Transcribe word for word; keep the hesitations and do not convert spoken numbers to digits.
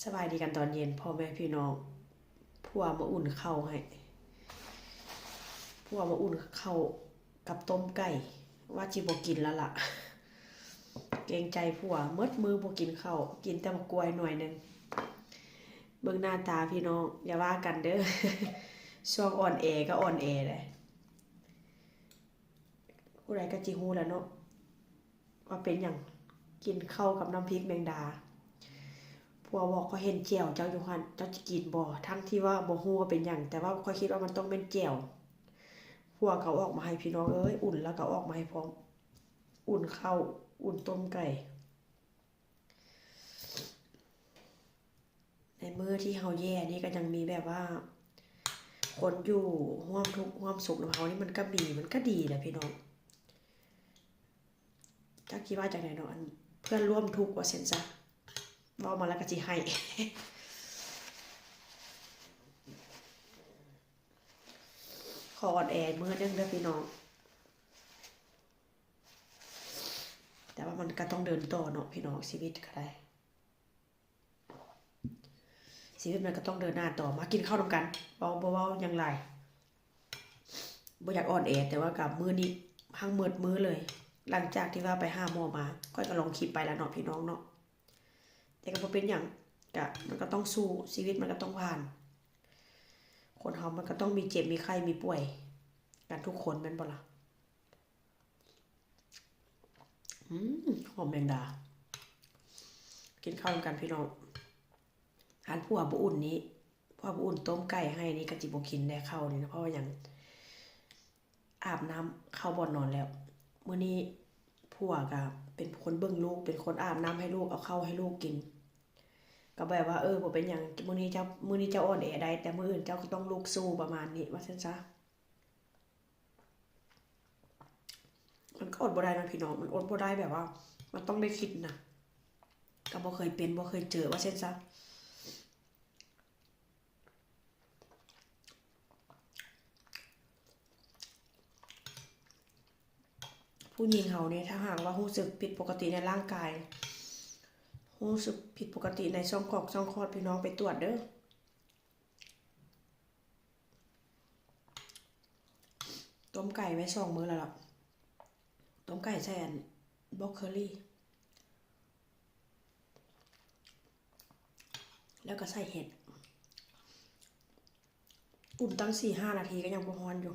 สบายดีกันตอนเย็นพ่อแม่พี่น้อง ผัวมาอุ่นข้าวให้ ผัวมาอุ่นข้าวกับต้มไก่ ว่าจิบ่กินแล้วล่ะ เกรงใจผัว เมิดมื้อบ่กินข้าว กินแต่บักกล้วยหน่วยหนึ่ง เบิ่งหน้าตาพี่น้อง อย่าว่ากันเด้อ ช่วงอ่อนแอก็อ่อนแอเลย ผู้ใดก็จิฮู้แหละเนาะ ว่าเป็นหยัง กินข้าวกับน้ำพริกแมงดา ผัวบอก ข้อยเห็นแจ่วเจ้าอยู่หั่น เจ้าจิกินบ่ ทั้งที่ว่าบ่ฮู้ว่าเป็นหยัง แต่ว่าข้อยคิดว่ามันต้องแม่นแจ่ว ผัวก็เอาออกมาให้พี่น้องเอ้ย อุ่นแล้วก็เอาออกมาให้พร้อม อุ่นข้าว อุ่นต้มไก่ ในมื้อที่เฮาแย่นี่ก็ยังมีแบบว่า คนอยู่ร่วมทุกข์ร่วมสุขนำเฮานี่มันก็มี มันก็ดีแหละพี่น้อง จักสิว่าจั่งใดเนาะ อันเพื่อนร่วมทุกข์ว่าซั่นซะ เว้ามาแล้วก็สิไห้ ขออ่อนแอมื้อหนึ่งเด้อพี่น้อง แต่ว่ามันก็ต้องเดินต่อเนาะพี่น้อง ชีวิตก็ได้ ชีวิตมันก็ต้องเดินหน้าต่อ มากินข้าวนำกัน เว้าบ่เว้าหยังหลาย บ่อยากอ่อนแอ แต่ว่ากับมื้อนี้ทั้งหมดมื้อเลย หลังจากที่ว่าไปหาหมอมา ข้อยก็ลงคลิปไปแล้วเนาะพี่น้องเนาะ แต่ก็บ่เป็นหยัง ก็มันก็ต้องสู้ ชีวิตมันก็ต้องผ่าน คนเฮามันก็ต้องมีเจ็บมีไข้มีป่วย กันทุกคนแม่นบ่ล่ะ อืม หอมแมงดา กินข้าวนำกันพี่น้อง อันผัวบ่อุ่นนี้ ผัวบ่อุ่นต้มไก่ให้นี่ก็จิบ่กินได้ข้าวนี่นะ เพราะว่าหยัง อาบน้ำเข้าบ่อนนอนแล้ว มื้อนี้ผัวก็เป็นคนเบิ่งลูก เป็นคนอาบน้ำให้ลูก เอาข้าวให้ลูกกิน ก็แบบว่า เออ บ่เป็นหยัง มื้อนี้เจ้า มื้อนี้เจ้าอ่อนแอได้ แต่มื้ออื่นเจ้าก็ต้องลุกสู้ประมาณนี้ ว่าซั่นซะ มันก็อดบ่ได้นะพี่น้อง มันอดบ่ได้แบบว่า มันต้องได้คิดนะ ก็บ่เคยเป็น บ่เคยเจอ ว่าซั่นซะ ผู้หญิงเฮาเนี่ย ถ้าหากว่ารู้สึกผิดปกติในร่างกาย รู้สึกผิดปกติในช่องคลอดช่องคลอด พี่น้องไปตรวจเด้อ ต้มไก่ไว้สองมื้อแล้วล่ะ ต้มไก่ใส่อันบรอกโคลี แล้วก็ใส่เห็ด อุ่นตั้งสี่ห้านาทีก็ยังบ่ฮ้อนอยู่